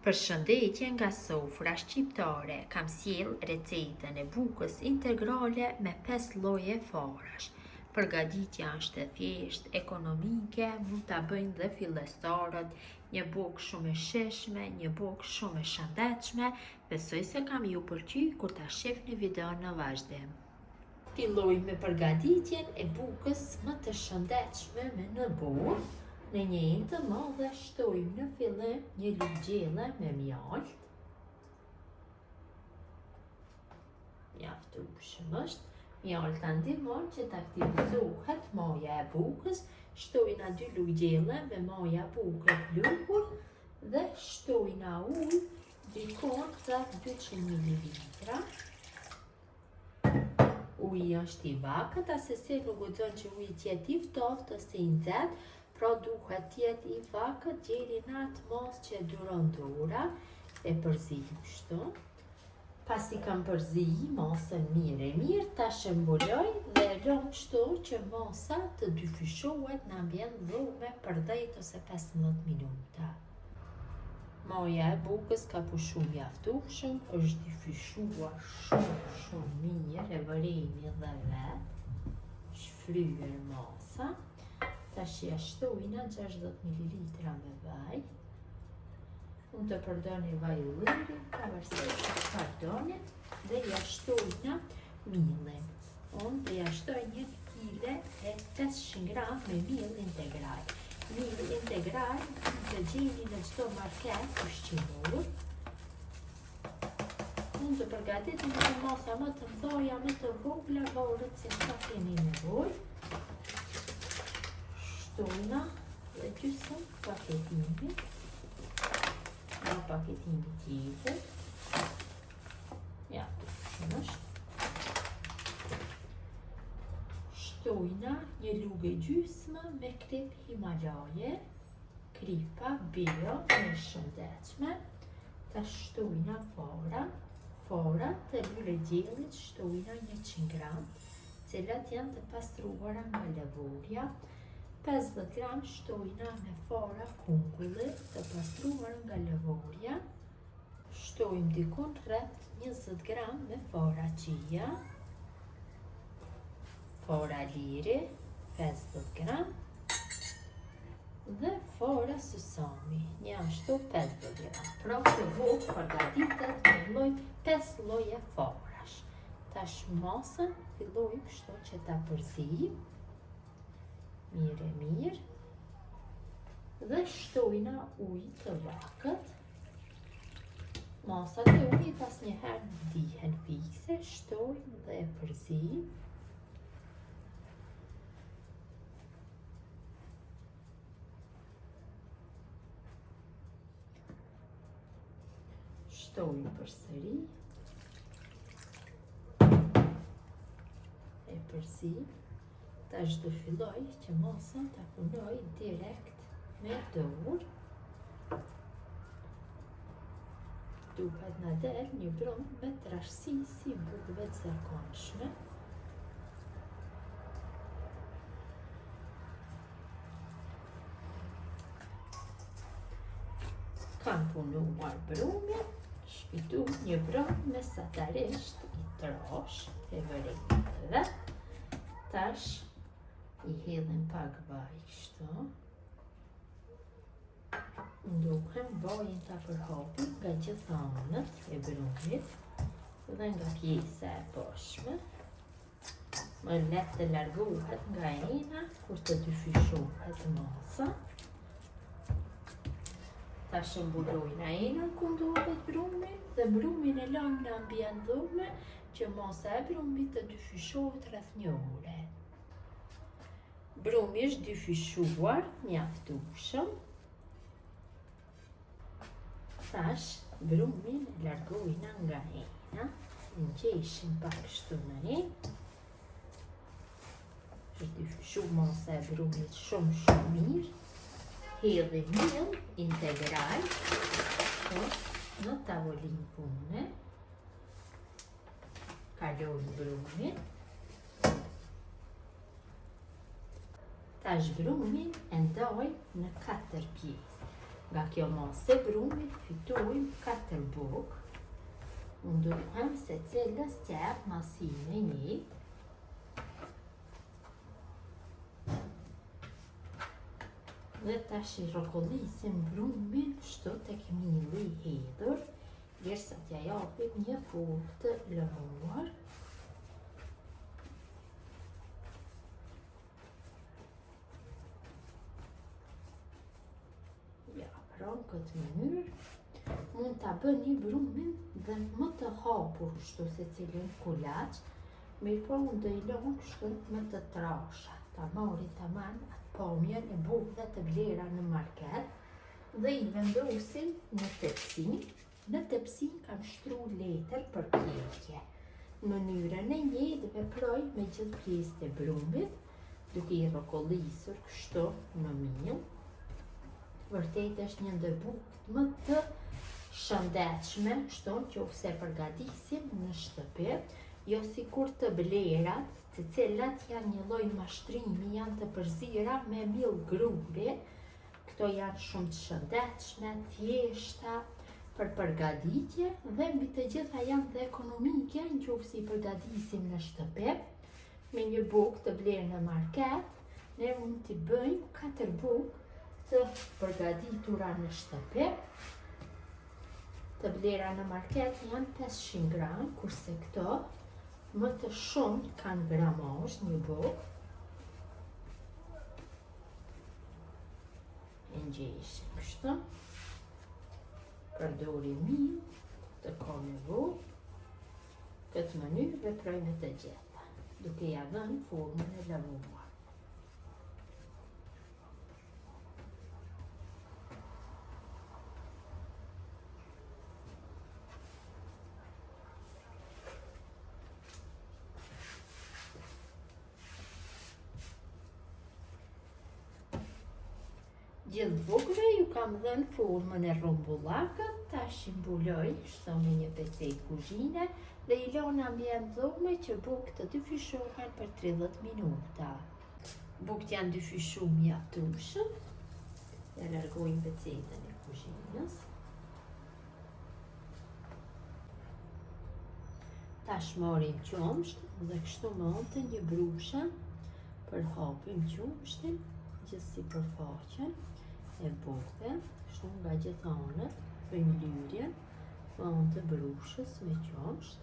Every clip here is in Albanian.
Përshëndetje nga sofra shqiptare, kam sjellë recetën e bukës integrale me 5 lloje farash. Përgatitja është e thjeshtë, ekonomike, mund ta bëjnë dhe fillestarët, një bukë shumë e shijshme, një bukë shumë e shëndetshme, besoj se ka me ju pëlqy kur ta shihni videon në vazhdim. Fillojmë me përgatitjen e bukës më të shëndetshme me në botë. Në një enë të madhe shtojmë në fillim një lugë gjelle me mjaltë. Mjaftueshëm është. Mjalta ndihmon që të aktivizohet maja e bukës. Shtojna dy lugë gjelle me maja buke pluhur dhe shtojna ujë dikun rreth 200 ml. Uji është i vakët, asesi nuk guxon që uji të jetë i ftohtë ose i nxehtë, pra duhet të jetë i vakët deri në atë masë që e duron dora, e përzijmë kështu. Pasi kam përzi masën mirë e mirë, tash e mbuloj dhe e lëm kështu që masa të dyfishohet në ambient dhome për 10 ose 15 minuta. Maja e bukës ka pushu mjaftueshëm, është dyfishuar shumë shumë mirë, e vëreni dhe vetë, shfryrë masa. Tash ia shtojna 60 ml me vaj. Mund të përdorni vaj ulliri, pavarësisht çfarë doni, dhe ia shtojna miellin. Unë do ia shtoj një kile e 500 gram me miell integral. Miell integral mund të gjeni në çdo market ushqimor. Mund të përgatitni në masa më të mëdha, më të vogla, varet se sa keni nevojë. Shtojna dhe gjysmë paketimi. Nga paketimi tjetër. Ja, shumë është. Shtojna një lugë e gjysmë me kripë Himalaje, kripa bio e shëndetshme. Tash shtojna fara, fara të lulediellit shtojna 100 gram, cilat janë të pastruara nga lëvorja. 50 gram shtojna me fara kungulli të pastruara nga lëvorja. Shtojmë dikun rreth 20 gram me fara chia, fara liri, 50 gram, dhe fara susami, njashtu 50 gram. Pra kjo bukë përgatitet me lloj 5 lloje farash. Tash masën fillojmë kështu që ta përzijmë, mirë e mirë, dhe shtojna ujë të vakët. Masat e ujit asnjëherë nuk dihen fikse, shtojmë dhe e përzijmë. Shtojmë përsëri. E përzijmë. Tash do filloj që masën ta punoj direkt me dorë. Duhet na del një brumë me trashësi si bukëve të zakonshme. Kam punuar brumin, shpitu një brumë mesatarisht i trashë, e vëreni dhe tash i hedhim pak vaj kështu. Mundohem vajin ta përhapim nga gjitha anët e brumit dhe nga pjesa e poshtme. Më lehtë të largohet nga ena kur të dyfishohet masa. Tash e mbulojna enën ku ndodhet brumi dhe brumin e lëmë në ambient dhome që masa e brumit të dyfishohet rreth një ore. Brumi është dyfishuar mjaftueshëm. Tash brumin e largojna nga ena, e ngjeshim pak kështu në enë. Është dyfishu masa e brumit shumë shumë mirë. Hedhim miell integral në tavolinë pune. Kalojmë brumin. Tash brumin e ndaj në katër pjesë. Nga kjo masë e brumit fitojmë 4 bukë. Mundohem secilës t'ia jap masinë e njëjtë. Dhe tash i rrokullisim brumin kështu tek milli i hedhur, derisa t'ia japim një formë të lëmuar. Ja, pra në këtë mënyrë, mund ta bëni brumin dhe më të hapur kështu secilin kulaç, mirëpo unë do i lë kështu më të trasha, ta marrin taman atë pamjen e bukëve të blera në market, dhe i vendosim në tepsi. Në tepsi kam shtru letër për pjekje. Në mënyrën e njëjtë veproj me gjithë pjesët e brumit, duke i rrokullisur kështu në mill. Vërtet është një ndër bukët më të shëndetshme, kështu në qoftë se e përgatisim në shtëpi, jo sikur të blerat, të cilat janë një lloj mashtrimi, janë të përzira me mill gruri, Këto janë shumë të shëndetshme, thjeshta për përgatitje dhe mbi të gjitha janë dhe ekonomike në qoftë se i përgatisim në shtëpi me një bukë të blerë në market, ne mund t'i bëjmë 4 bukë të përgatitura në shtëpi. Të blera në market janë 500 gram, kurse këto më të shumë kanë gramazh një bukë. E ngjeshim kështu. Përdorim mill të ka nevojë. Këtë mënyrë veproj me të gjitha, duke ia dhënë formën e lëmuar. Gjithë bukëve ju kam dhënë formën e rrumbullakët, tash i mbuloj kështu me një pecetë kuzhine dhe i lë në ambient dhome që bukët të dyfishohen për 30 minuta. Bukët janë dyfishu mjaftueshëm. Ja largojmë pecetën e kuzhinës. Tash marrim qumësht dhe kështu me anë të një brushe përhapim qumështin gjithë sipërfaqen e bukëve, kështu nga gjithë anët, bëjmë lyrjen me anë të brushës me qumësht.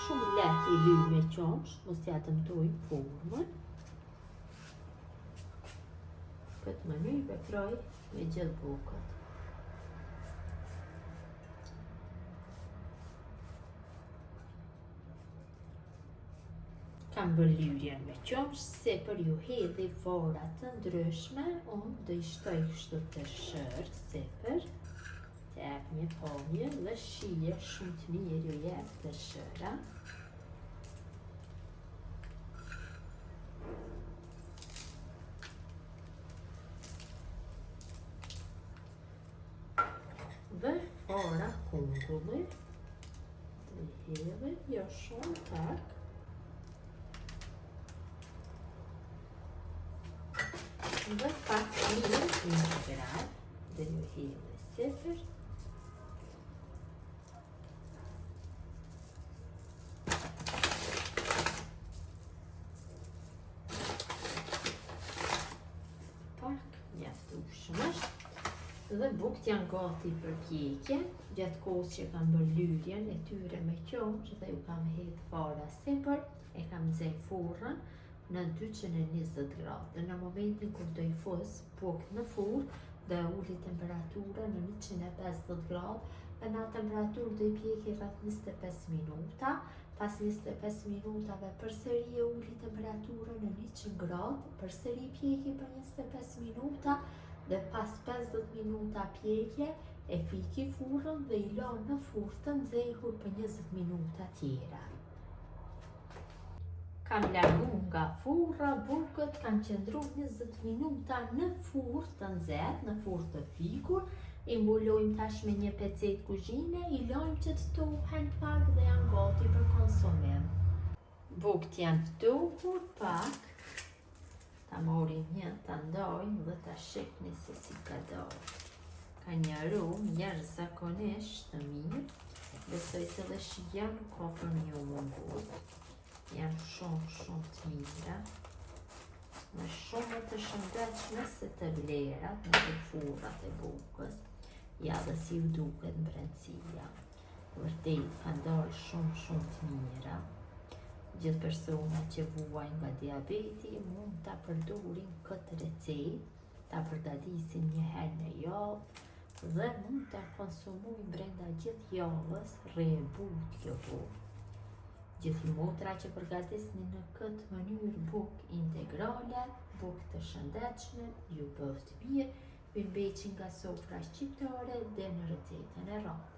Shumë lehtë i lyjmë me qumësht, mos t'ia dëmtojmë formën. Këtë mënyrë veproj me gjithë bukët. Kam bërë lyrjen me qumësht, sipër ju hedhi fara të ndryshme, unë do i shtoj kështu tërshërë sipër, të jep një pamje dhe shije shumë të mirë ju jep tërshëra. Dhe fara kungulli do i hedhi, jo shumë pak. Dhe pak miell integral do ju hedhi sipër. Pak mjaftueshëm është. Dhe bukët janë gati për pjekje, gjatë kohës që kam bërë lyrjen e tyre me qumësht dhe ju kam hedhë fara sipër, e kam nxeh furrën në 220 gradë. Dhe në momentin kur do i fus bukët në furrë, do e uli temperaturën në 150 gradë dhe në atë temperaturë do i pjeki rreth 25 minuta. Pas 25 minutave përsëri e uli temperaturën në 100 gradë, përsëri pjeki për 25 minuta dhe pas 50 minuta pjekje e fiki furrën dhe i lë në furrë të nxehur për 20 minuta tjera. Kam largu nga furra bukët, kanë qëndru 20 minuta në furrë të nxehtë, në furrë të fikur, i mbulojmë tash me një pecetë kuzhine, i lojmë që të ftohen pak dhe janë gati për konsumim. Bukët janë ftohur pak, Ta marrim një, ta ndajmë dhe ta shihni se si ka dalë. Ka një aromë jashtëzakonisht të mirë. Besoj se dhe shija nuk ka për me ju mungu. Janë shumë, shumë të mira. Më shumë më të shëndetshme se të blerat në të furrat e bukës. Ja dhe si ju duket në brendësia. Vërtet, kanë dalë shumë, shumë të mira. Gjithë personat që vuajnë nga diabeti mund ta përdorin këtë recetë, ta përgatisin një herë në javë dhe mund ta konsumojnë brenda gjithë javës rri e butë kjo bukë. Gjithë ju motra që përgatisni në këtë mënyrë bukë integrale, bukë të shëndetshme, ju bëftë mirë, Mirëmbeçi nga sofra shqiptare deri në recetën e radhës.